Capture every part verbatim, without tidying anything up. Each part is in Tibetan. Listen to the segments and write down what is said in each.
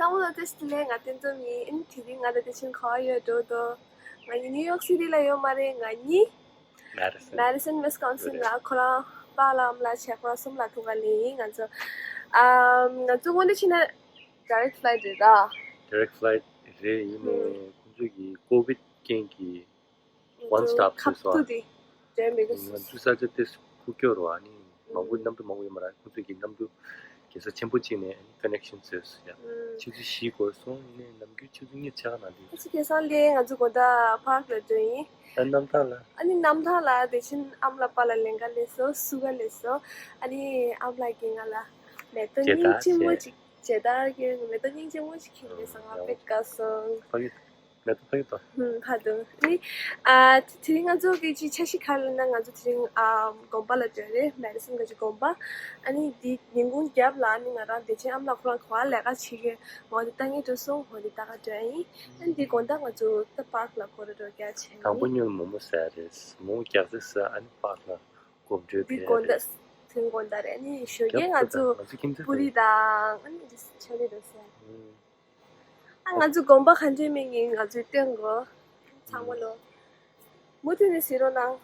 ཚང་མ་ལ་བཀྲ་ཤིས་བདེ་ལེགས། ང་བསྟན་འཛོམས་ཡིན། དེ་རིང་ང་དང་བདེ་ཆེན་ག་པར་ཡོད་འགྲོ་འདུག་ང་གཉིས་ནིའུ་ཡོག་སི་ཊི་ལ་ཡོད་མ་རེད། ང་གཉིས་Madison Madison Wisconsin ལ་ཁོ་རང་པཱ་ལགས་ཨ་མ་ལགས་བྱས་ཁོ་རང་གསུམ་ལ་ཐུག་ག་སླེབས་ཡིན། ང་ཚོ་ཨམ་ང་ཚོ་དངོས་གནས་བྱས་ན་direct flight རེད་ར། Direct flight རེད། ཡིན་ནའི་ཁོང་ཚོས་ཀྱི་ཀོ་བིད་རྐྱེན་གྱིས་one stop བཟོས་སོང་། ཁ་ཐུག་དེ་འབྲལ་མི་དགོས་སོང་། ང་ཚོའི་ས་ཆ་དེ་ཁུག་ཀྱོག་རེད་བ། ཨ་ནི་མང་པོ་གནམ་གྲུ་མང་པོ་ཡོད་མ་རེད། ཁོང་ཚོས་ཀྱི་གནམ་གྲུ་རྒྱལ་ས་ཆེན་པོ་གཅིག་ནས་ཨ་ནི་ཀོ་ནེག་ཤན་བཟོས་སོང་ཡ། ཆུ་ཚོད་བཞི་འགོར་སོང་། ཡིན་ནའི་ནམ་རྒྱུན་ཆུ་ཚོད་གཉིས་ཆགས་ན་འདི། ཨ་ཅེ་སྐལ་བཟང་ལགས། ང་ཚོ་དགོང་དག་པཱརྐ་ལ་འགྲོ་ཡིན། ད་གནམ་ཐང་ལ། ཨ་ནི་གནམ་ཐང་ལ་དེ་བཞིན་ཨ་མ་ལགས་པཱ་ལགས་ལེན་ག་སླེབས་སོང་། བསུ་ག་སླེབས་སོང་། ཨ་ནི་ཨ་མ་ལགས་ཀྱིས་ང་ལ་མེ་ཏོག་མཇལ་དར་སྙིང་རྗེ་མོ་ཅིག་མཇལ་དར་གྱི་མེ་ཏོག་སྙིང་རྗེ་མོ་ཞིག་ཁྱེར་ཡོང་སོང་། ང་དཔེ་དགའ་སོང་། ཕ་གི་མེ་ཏོག་ཕ་གི་ཏོ། ཧུམ། ཕ་དུང་། ནི་ཨ་དེ་རིང་ང་ཚོ་གི་ཅིག་འཆར་གཞི་ག་རེ་ལབ་ན། ང་ཚོ་དེ་རིང་ཨ་དགོན་པ་ལ་འགྲོ་རེད། མེ་ཌི་སོན་གྱི་དགོན་པ། ཨ་ནི་འདི་ཉིན་གུང་རྒྱབ་ལ་ཨ་ནི་ང་རང་བདེ་ཆེན་ཨ་མ་ལགས་ཁོ་རང་ག་པར་ལས་ཀ་བྱེད་ཀྱི་འོ་དེ་ལྟ་མཁན་འགྲོ་སོང་། འོ་དེ་ལྟ་ག་འགྲོ་ཡ་ཡིན། ཨ་ནི་འདི་དགོང་དག་ང་ཚོ་ད་པཱརྐ་ལ་སྐོར་ར་འགྲོ་རྒྱུ་བྱས་ནི། དང་པོ་ཉིན་མོག་མོག་ཟ་ཡ་རེད། མོག་མོག་རྒྱགས་ཚོད་ཟ། ཨ་ནི་པཱརྐ་ལ་གོམ་བགྲོད་འདི་དགོང་དག་ཐེངས་དགོང་དག་རེད། ཨ་ནི་ཞོགས་ཀས་ང་ཚོ་པུ་རི་དང་ཨ་ནི་ཆ་ལེ་འགྲོ་ས། ཨ་ང་ཚོ་དགོན་པ་ག་འདྲས་མིན་ཡིན་ང་ཚོས་སྟོན་དགོས། ཚང་མ་ལོ། མུ་མཐུད་ནས་གཟིགས་རོགས་གནང་།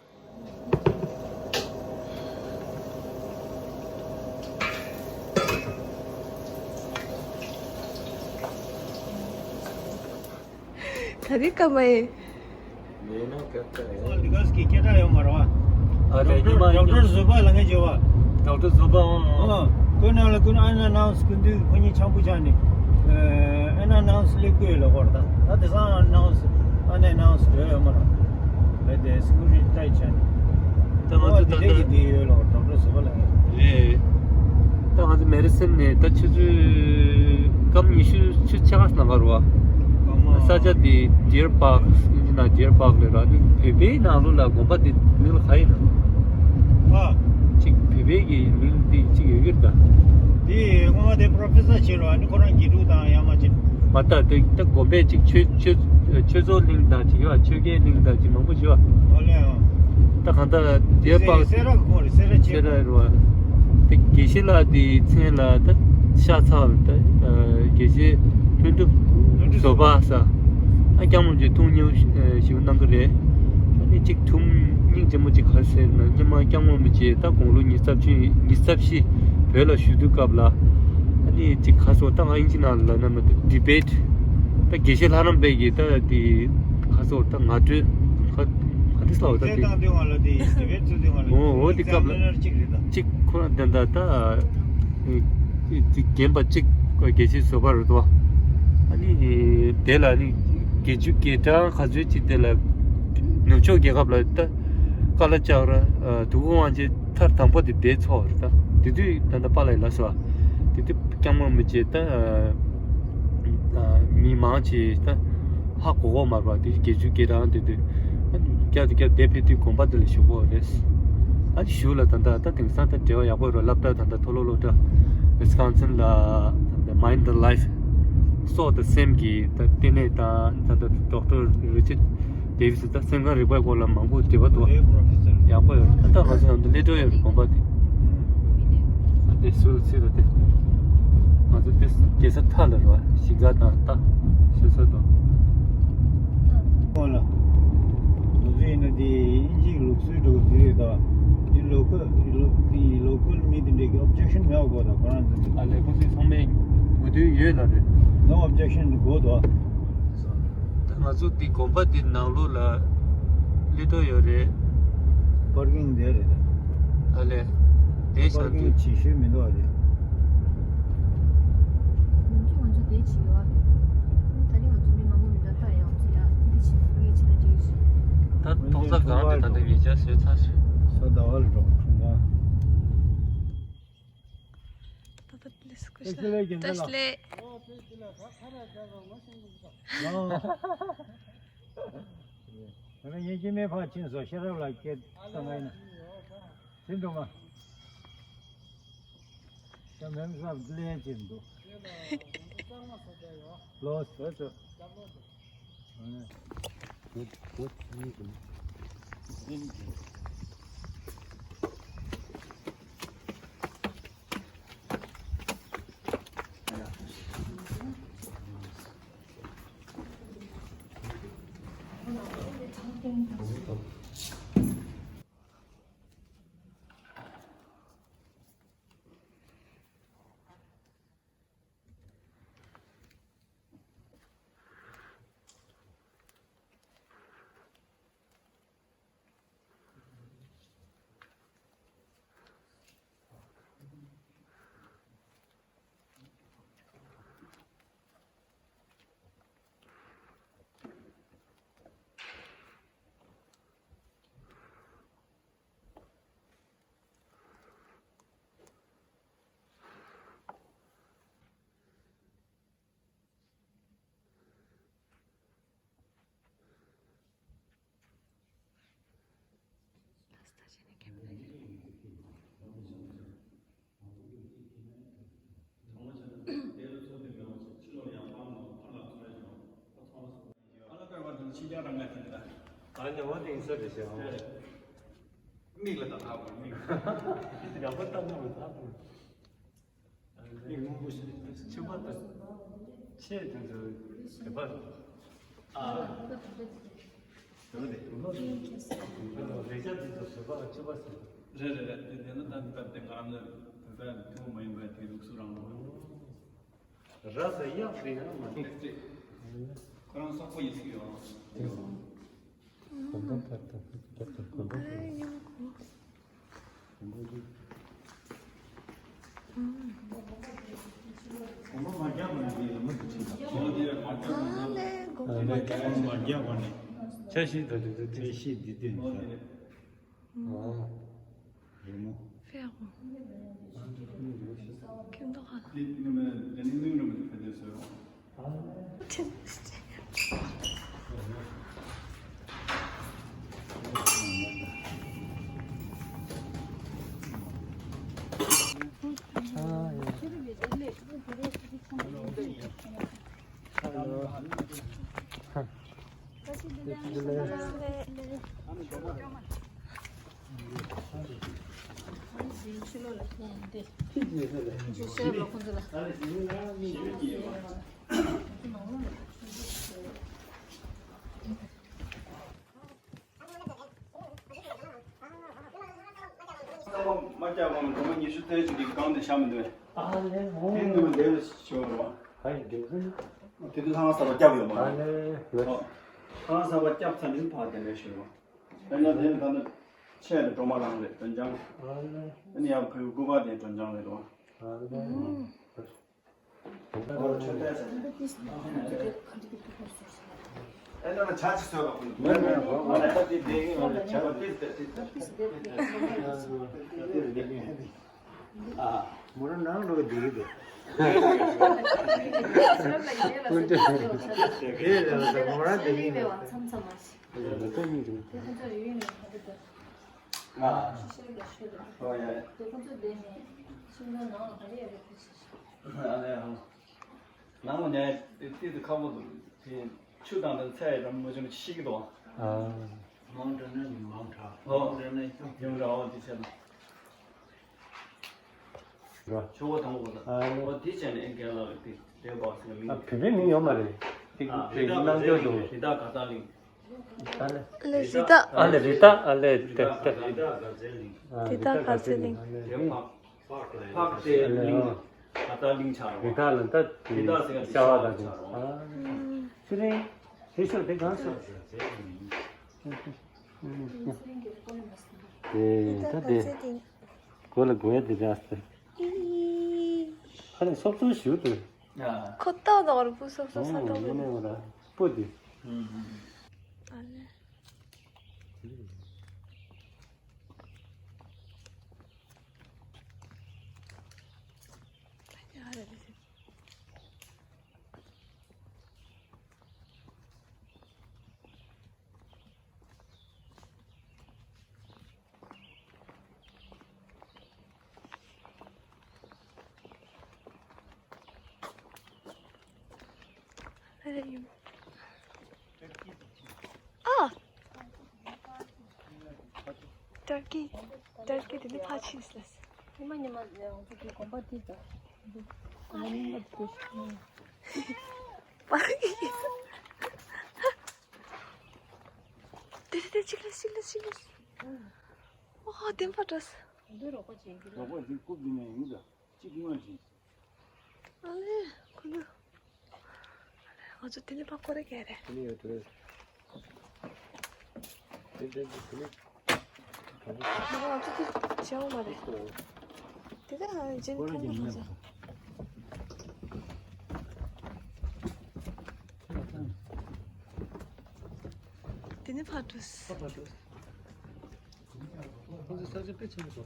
ད་རེས་སྐར་མ་ཡིན། ལི་ག་སི་ཀི་སྐད་གྲགས་ཡོད་མ་རེད་བ། ཨ་རེད། ཉི་མ་ཌོག་ཊར་བཟོད་པ་ལབ་མཁན་ཅིག་ཡོད་བ། ཌོག་ཊར་བཟོད་པ། ཨོ། ཁོའི་ནང་ལ་ཁོ་ཨན་ཨ་ནའུན་སི་སྐུ་མདུན་ཁོ་གཉིས་ཆང་བུ་ཆགས་ནས། ཨན་ཨ་ནའུན་སི་སླེབས་དགོས་ལབ་པ་རེད་ད། ད་དེང་སང་ཨན་ཨ་ནའུན་སི་ཨན་ཨ་ནའུན་སི་འགྲོ་ཡོད་མ་རེད། ད་དེ་སི་ཀུ་རི་ཊི་ཊའིཊ་བྱས་ནས། ད་ང་ཚོ་ད་ལྟ་དེ་ཡོད་ལོ། ཌོག་ཊར་བཟོད་པ་ལབ་མཁན་རེད། ད་ང་ཚོ་མེ་ཌི་སོན་ནས་ད་ཆུ་ཚོད་སྐར་མ་ཉི་ཤུ་ཆུ་ཚོད་ཕྱེད་ཀ་ནང་ལ་རེད་བ། ས་ཆ་དེ་ཌི་ཡར་པཱརྐ། ཨིན་ཇི་ནང་ཌི་ཡར་པཱརྐ་ལབ་ར། ནི་བོད་པའི་ནང་ལོགས་ལ་དགོན་པ་དེ་མིང་ལ་ག་ཡིན་ན། ཨ། ཅིག་བོད་པའི་གི་མིང་དེ་ཅིག་ཡོད་ཀྱི་རེད་ད། དེ་སྔོན་མ་དེ་པྲོ་ཕེ་སར་བྱས་རོགས། ཨ་ནི་ཁོ་རང་དགེ་ཕྲུག་དང་ཡང་མ་བྱས། མ་ད་དེ་ད་དགོན་པའི་ཅིག་ཆོས་ཆོས་ཆོས་ཚོགས་གླིང་དང་ཅིག་ཡོད། ཆོས་རྒྱལ་གླིང་དང་ཅིག་མང་པོ་ཡོད། ཨོ་ལེ། ཨོ། ད་གང་ལྟར་དེ་པཱརྐ་སེ་ར་གི་ཁོངས་རེད། སེ་ར་བྱས་སེ་ར་རེད་བ། དེ་དགེ་བཤེས་ལགས་དེའི་མཚན་ལ་ད་ཤ་ཚ་བ་ད་དགེ་བཤེས་ལྷུན་གྲུབ་བཟོད་པ་ཟེར། ཨ་སྐྱབས་མགོན་མཆོག་ཐུགས་མཉེས་པོ་ཞེ་པོ་གནང་གི་རེད། ཨ་ནི་གཅིག་ཐུགས་སྙིང་རྗེ་མོ་གཅིག་ག་རེ་ཟེར་ན། སྔོན་མ་སྐྱབས་མགོན་རིན་པོ་ཆེ་ད་དགུང་ལོ་ཉི་ཤུ་རྩ་བཞི་ཉི་ཤུ་རྩ་བཞི་བོད་ལ་བཞུགས་དུས་སྐབས་ལ། ཨ་ནི་གཅིག་ག་རེ་ཟེར། ད་ང་ཨིན་ཇི་ནང་ལ་ལབ་ན་མ་གཏོགས་ཌི་བེཊ། ད་དགེ་བཤེས་ལྷ་རམས་པའི་གི་ད་དེ་ག་རེ་ཟེར། ད་ངོ་སྤྲོད་ག་ག་འདྲ་ཟེར་བ་ད་དེ། ཨོ་ཨོ་དེ་སྐབས་ལ་གཅིག་ཁོ་རང་དེ་འདྲ་ད། དེ་རྒན་པ་གཅིག་དགེ་བཤེས་བཟོད་པ་རེད་དོ། ཨ་ནི་དེ་ལ་ནི་དགེ་བཅུ་དགེ་གྲངས་ག་ཚོད་ཅིག་དེ་ལ་ནུབ་ཕྱོགས་རྒྱལ་ཁབ་ལ་ད་ཀ་ལ་ལྕགས་ར་དུ་ཁུ་དབང་ཆེན་ཐར་དང་པོ་དེ་དེ་ཚོགས་རེད་ད། དེ་དུས་ད་ལྟ་པཱ་ལགས་ལ་སོ། དེ་དུས་སྐྱབས་མགོན་རིན་པོ་ཆེ་ད་མི་མང་ཆེ་ད་ཧ་གོ་གོ་མ་རེད་པ། དེ་དགེ་བཅུ་དགེ་གྲངས་དེ་དུས། ཨ་ནི་བསྐྱར་དུ་བསྐྱར་དེ་ཕེབས་དུས་དགོན་པ་དེ་ལ་བཞུགས་ཀྱི་ཡོད་རེད། ཨ་ནི་གཞུག་ལ་ད་ལྟ་ད་དེང་སང་ད་འབྲེལ་བ་ཡག་པོ་རེད། སློབ་གྲྭ་ད་ལྟ་མཐོ་སློབ་སློབ་གྲྭ་ཝི་སི་ཀོན་སིན་ལ་ད་ལྟ་Mind the Life སྲོག་དང་སེམས་ཀྱི་ད་ལྟེ་གནས་དང་། ད་ལྟ་ཌོག་ཊར་རི་ཆར་ཌེ་ཝི་སི་ད་སེམས་ཁམས་རིག་པའི་སྐོར་ལ་མང་པོ་འབྲེལ་བ་འདུག་ཡག་པོ་ཡོད། ད་ལྟ་ང་ཚོ་ནང་དུ་སླེབས་འགྲོ་ཡོད་རེད། དགོན་པ་དེ། ཨ་དེ་ཟུར་ཚེ་ལ་དེ། ང་ཚོ་དེ་རྒྱལ་ས་མཐའ་ལ་རེད་བ། གཞིས་ཀ་དང་ད་ཤོད་ས་དང་། ཁོང་ལ། ང་ཚོ་ཡིན་ན་དེ་དབྱིན་ཇིའི་ལུགས་སྲོལ་འགྲོ་གི་དེ་རེད་ད། དེ་ལོ་ཀལ་དེ་ལོ་དེ་ལོ་ཀལ་མི་དེ་འདྲས་ཀྱི་ཨོབ་ཇེག་ཤན་མེད་པ་དགོས་ད། ཁོ་རང་ཚོ་དེ། ཨ་ལས་ཁོང་ཚོས་ཚང་མས་དགོས་འདུན་ཡོད་ལ་རེད། No objection དགོས་ད། ད་ང་ཚོ་འདི་དགོན་པ་འདི་ནང་ལོགས་ལ་སླེབས་འགྲོ་ཡོད་རེད། པར་ཀིང་འདི་རེད་ད། ཨ་ལས། དེ་པར་ཤག་ཀིང་དུས་བྱེད་ཤེས་མི་འདུག་ཨ་རེད། ང་ཚོ་ང་ཚོ་དེ་བྱེད་ཡོད་ཨ། ད་རིང་ང་ཚོ་མི་མང་པོ་མི་འདུག་ད་ཡང་ཚོ་ཡ་འདི་བྱེད་པར་ཀིང་བྱེད་ན་འགྲིག་ཤག་ད་མཐོང་ས་གང་དེ་ད་ལྟ་ཉེ་ཆར་བཟོས་ཚར་ཤག་ས་ཟླ་བ་ལ་འགྲོ་འཁྲུངས་ད། ད་ལྟ་ལས་སྐུ་ཞབས་བཀྲ་ཤིས་བདེ་ལེགས། ད་ལྟ་ངས་སྐྱེ་དམན་ཕར་ཕྱིན་སོང་། ཤེས་རབ་ལགས་སྐད་བཏང་བ་ཡིན་ན། དེ་འདུག་མ། ཤ་མེམ་སབ་ལས་ཀྱིན་འདུག་ལོ་སོ་སོ། ཤིན་ཅང་རང་ང་དེ་འདྲ། ཨ་ནི་འོ་དེ་ཡིན་ས་རེད་ཤག་མིག་ལ་ད་ལྷག་པ་མིག་ཡག་པོ་ལྟ་ན་མི་ལྷག་པ། མིག་སྔོན་པོ་ཞིག་ཕྱི་པ་དང་ཆེ་དེ་ཚོ་དེ་པ། ཨ། དེ་ནི་རེ་ཆ་དེ་ཚོ་བཟོད་པ་ལ་ཆེ་པ་ཟེར། རེད་རེད་རེད། དེ་དེ་ནི་ད་ལྟ་དེ་ང་རང་ཚོ་དེ་ཚོ་ཐུན་མོང་མ་ཡིན་པའི་དེ་ལུགས་སུ་རང་རང་། ར་ས་ཡག་རེད་ཡང་མ་རེད། ཁོ་རང་སོག་པོ་ཡིན་ཟིག་ཡོད། གོམ་པ་ཕར་དང་ཕར་དང་གོམ་པ་ཕར། གོམ་པ་ཕར། གོམ་པ་མ་རྒྱག་པ་ནས་འདི་ལ་མི་ཐུབ་ཕྱིན་པ། ཨ་ལས་གོམ་པ་མ་རྒྱག་པ་ནས། འཆར་གཞི་ད་དུ་འཆར་གཞི་འདི་དེ་འདྲ། ཨོ། རི་མོ། ཁྱོད་འདུག་ག་ལ། མ་སྐྱག་གོང་སྒྲོལ་མ་ཉི་ཤུ་རྩ་གཅིག་གི་སྒང་དེ་བཞག་མི་འདུག་ཨ་ལས། འོ། དེ་ནུས་ལས་ལ་ཤོར་བ། ཧའི་འདུག་དེ་དུས་ལྷ་ང་གསར་པ་སྐྱབས་ཡོད་མ་རེད། ཨ་ལས། ལྷ་ང་གསར་པ་སྐྱབས་ཚར་ནས་ཕར་དེ་འདྲ་ཤོར་བ། དཔེར་ན་དེ་ནི་ད་ནི་ཆེ་རེད། སྒྲོལ་མ་རང་རེད། སྒྲོལ་ལྗང་། ཨ་ལས། དེ་ནི་ཡང་བོད་ཀྱི་སྐུ་པར་དེ་སྒྲོལ་ལྗང་རེད་དོ། ཨ་ལས། ནང་ལ་ནས་ཏི་ཏི་ཁ་པོ་འདུག་དེ་ཆུ་དང་དེ་ཚ་ཡི་རང་མོ་ཆུང་ཆུང་ཤི་གི་འདུག་ཨ། མང་དྲགས་ན་ཡང་མང་དྲགས། ཨོ། མང་དྲགས་ན་ཡང་ཡང་ར་བ་འདི་བྱས་ན། ཆུ་བོ་དང་པོ་ལ། ཨ། ཨོ་འདི་བྱས་ན་ཨེ་རྒན་ལགས་ཏི་དེ་བ་ཟེར་མིང་། ཨ། བོད་པའི་མིང་ཡོད་མ་རེད། ཏི་ཨ། དེ་རི་དྭགས་གནང་རྒྱུ་འདུག་རི་དྭགས་ག་ད་ལིང་། ཨ་ལས། ཨ་ལས་རི་དྭགས། ཨ་ལས་རི་དྭགས། ཨ་ལས་རི་དྭགས་ག་ད་ལིང་། རི་དྭགས་ག་ཚེ་གླིང་། ཨ་ལས། དེ་མ། ཕག་སྟེ་གླིང་། ད་ལྟ་གླིང་ཆགས་རོ། རི་དྭགས་ལ་ད་རི་དྭགས་ཟེར་ཡ་ཤ་བ་དང་ཆགས་རོ། ཨ། ཚེ་རིང་། དེ་ཤོག་དེ་གང་ཤོག་དེ་ད་དེ་གོ་ལ་གོ་ཡ་དེ་ར་སྟེ། ཁ་ནས་སོབ་སོབ་ཞུ་དུ། ཁོ་ཏོག་ཏོག་རུ་པུ་སོབ་སོབ་ས་ཏོག་རུ། ཨ་ལས། ཨ། ཏར་ཀི། ཏར་ཀི་དེ་ནི་ཕ་ཆིས་ལས། ཉི་མ་ཉི་མ་ང་ཚོ་གི་དགོན་པ་འདི་དང་། ཉི་མ་ཉི་མ་འདི། དེ་དེ་དེ་གཅིག་ལས་གཅིག་ལས་གཅིག་ལས། ཨོ་བདེན་པ་འདྲ། འདི་རོགས་པ་བྱེད་ཀྱི་རེད། རོགས་པ་བྱེད་རྐུབ་འདི་ནས་ཡིན་ད། གཅིག་སྔོན་བྱེད། ཨ་ལས་ཁོ་ལུ། ང་ཚོ་དེ་ནི་ཕ་ཁོ་རེ་གས་རེད། དེ་ནི་ཡོད་དོ། དེ་དེ་དེ་ནི། ང་ཚོ་དེ་བྱེད་འོང་མ་རེད། དེ་ག་རང་རེད་ཅན་ཁོ་རེ་ཐང་གི་ང་ཚོ། དེ་ནི་ཕ་ཏུས། ཁོ་ཚོ་ས་ཆ་དཔེ་ཆེན་པོ་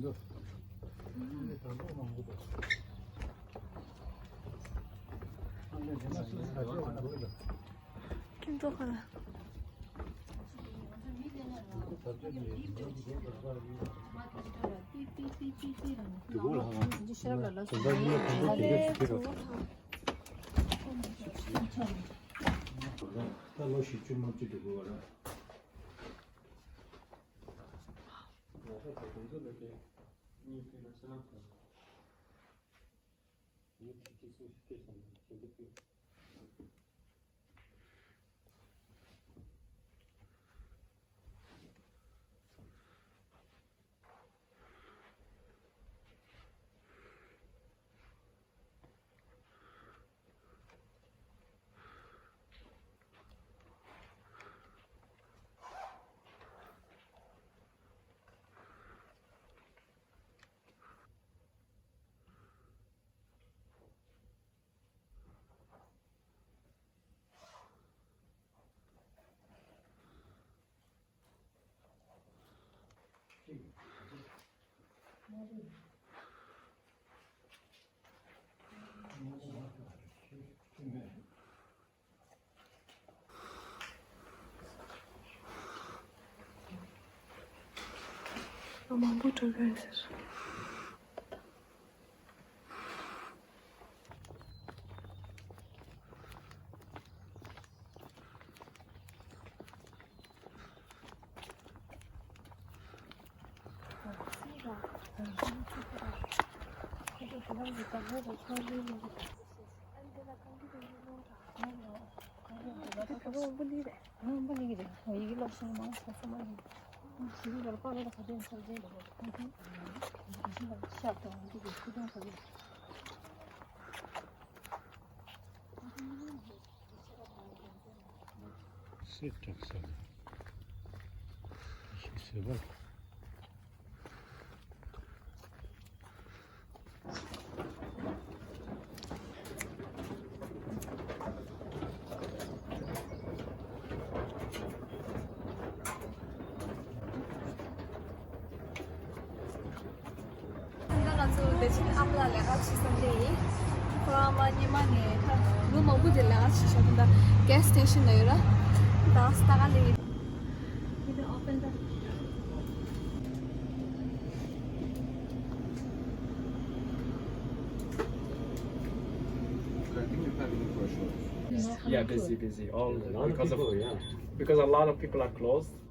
འདུག་ཁྱིམ་ཚང་ཁ་ལ། ཤེས་རབ་ལ་ལ་དེ་འདྲ་ཡིན་ན་དེ་འདྲ་དེ་འདྲ་ཞིག་སྐྱེ་རོགས། ད་ལོ་བཞི་བཅུ་ལྔ་བཅུ་འགྲོ་དགོས་པ་རེད། མང་པོ་འགྲོ་གི་ཡོད་ཟེར། ད་ང་ཚོ་བདེ་ཆེན་ཨ་མ་ལགས་ལས་ཀ་བྱེད་ས་དེ་ཡིན། ཁོ་རང་མ་ཉི་མ་ནས་ད་ལོ་མང་པོ་དེ་ལས་ཀ་བྱེད་ཤག་ད་gas station ལ་ཡོད་ར། ད་ས་ད་ག་ལས། Yeah, busy, busy. All because of, yeah, because a lot of people are closed.